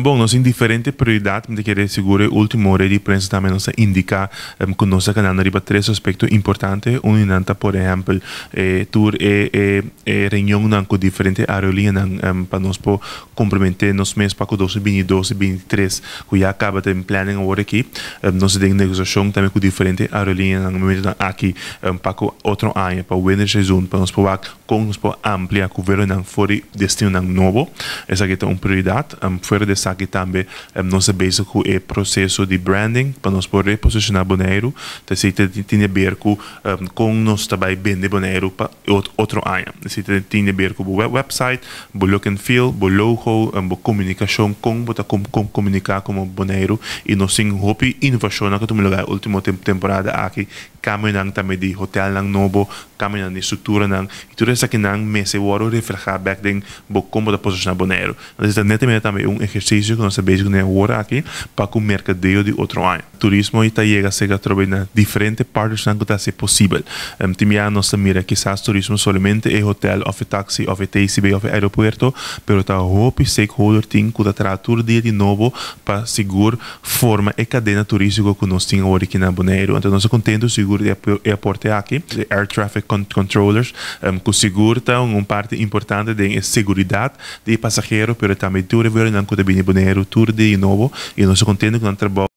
Bon, nos tin diferente prioridat. Mi ta kere sigur e último rueda di prensa tambe nos a indiká ku nos ta kanando riba tres aspekto importante. Un di nan ta por ehèmpel e tur e e e reunionnan ku diferente aerolíneanan pa nos por komprometé nos mes pa ku 2022 i 23 ku ya kaba ta den planning awor aki. Nos ta den negosiashon tambe ku diferente aerolíneanan momentonan aki pa ku otro aña pa winterseizoen pa nos por wak Kon nos por amplia ku vuelonan for di destinonan nobo? Esaki ta un prioridat. Fuera di esaki tambe nos ta bezig ku e proseso di branding pa nos por reposishoná Boneiru. Ta esei ta tin di ber ku kon nos ta bai bende Boneiru pa otro aña. Esei ta tin di ber ku bo website, bo look and feel, bo logo, bo komunikashon, kon bo ta komuniká komo Boneiru. I nos tin hopi inovashonnan ku a tuma lugá e último temporada aki. Kambionan tambe di hotelnan nobo, kambionan di strukturanan, i tur esakinan mester wòrdu reflehá bèk den bo kon bo ta posishoná Boneiru. Entonces ta netamente tambe un ehersisio ku nos ta bezig kuné awor aki pa ku merkadeo di otro aña. Turismo i ta yega serka atrobe na diferente partnersnan ku ta hasi posibel. Tin bia nos ta mira kisas turismo solamente e hotel òf e taksi òf e TCB òf e aeropuerto, pero ta hopi stakeholder tin ku ta traha tur dia di nobo pa sigur forma e kadena turístiko ku nos tin awor aki na Boneiru. Anto nos ta kontentu sigur di e aporte aki. E air traffic controllers ku sigur ta un parti importante den e seguridat di e pasahero pero tambe tur e vuelonan ku ta bini Boneiru tur dia nobo i nos ta kontentu ku nan trabou.